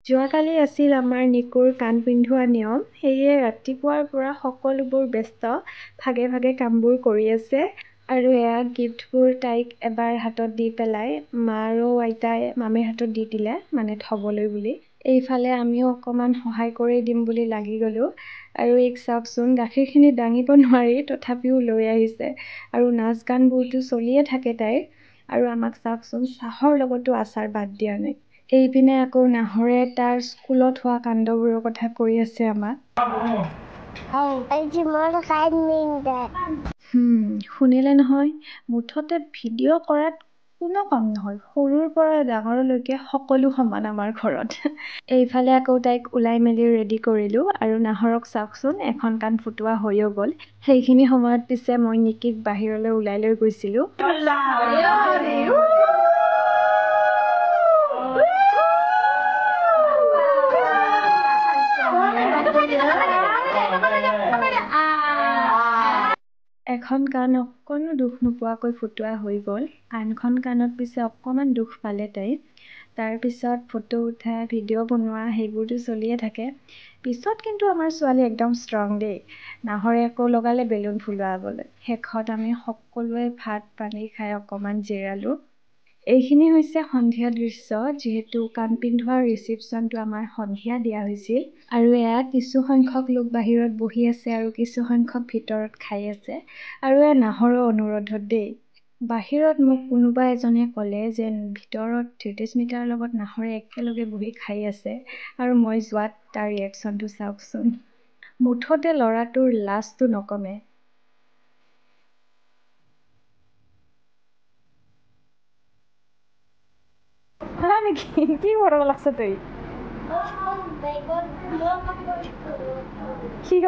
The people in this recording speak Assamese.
যোৱাকালি আছিল আমাৰ নিকুৰ কাণ পিন্ধোৱা নিয়ম। সেয়ে ৰাতিপুৱাৰ পৰা সকলোবোৰ ব্যস্ত, ভাগে ভাগে কামবোৰ কৰি আছে। আৰু এয়া গিফ্টবোৰ তাইক এবাৰ হাতত দি পেলাই মা আৰু আইতাই মামীৰ হাতত দি দিলে, মানে থ'বলৈ বুলি। এইফালে আমিও অকণমান সহায় কৰি দিম বুলি লাগি গ'লোঁ। আৰু এইক চাওকচোন, গাখীৰখিনি দাঙিব নোৱাৰি তথাপিও লৈ আহিছে। আৰু নাচ গানবোৰতো চলিয়ে থাকে তাইৰ। আৰু আমাক চাওকচোন, চাহৰ লগতো আচাৰ বাদ দিয়া নাই। এইপিনে আকৌ নাহৰে তাৰ স্কুলত হোৱা কাণ্ডবোৰৰ কথা কৈ আছে আমাক। শুনিলে নহয়, মুঠতে ভিডিঅ' কৰাত কোনো কম নহয়, সৰুৰ পৰা ডাঙৰলৈকে সকলো সমান আমাৰ ঘৰত। এইফালে আকৌ তাইক ওলাই মেলি ৰেডি কৰিলোঁ। আৰু নাহৰক চাওকচোন, এখন কাণ ফুটোৱা হৈও গ'ল। সেইখিনি সময়ত পিছে মই নিকিক বাহিৰলৈ ওলাই লৈ গৈছিলোঁ। এখন কাণ অকণো দুখ নোপোৱাকৈ ফুটোৱা হৈ গ'ল, আনখন কাণত পিছে অকণমান দুখ পালে তাই। তাৰপিছত ফটো উঠা, ভিডিঅ' বনোৱা সেইবোৰতো চলিয়ে থাকে। পিছত কিন্তু আমাৰ ছোৱালী একদম ষ্ট্ৰং দেই। নাহৰে আকৌ লগালে বেলুন ফুলোৱাবলৈ। শেষত আমি সকলোৱে ভাত পানী খাই অকণমান জিৰালোঁ। এইখিনি হৈছে সন্ধিয়া দৃশ্য, যিহেতু কাণ পিন্ধোৱা ৰিচিপশ্যনটো আমাৰ সন্ধিয়া দিয়া হৈছিল। আৰু এয়া কিছু সংখ্যক লোক বাহিৰত বহি আছে আৰু কিছু সংখ্যক ভিতৰত খাই আছে। আৰু এয়া নাহৰৰ অনুৰোধত দেই। বাহিৰত মোক কোনোবা এজনে ক'লে যে ভিতৰত ধৃতিস্মিতাৰ লগত নাহৰে একেলগে বহি খাই আছে। আৰু মই যোৱাত তাৰ ৰিয়েকশ্যনটো চাওকচোন। মুঠতে ল'ৰাটোৰ লাজটো নকমে। নেকি কি কৰিব লাগছে তই? কি?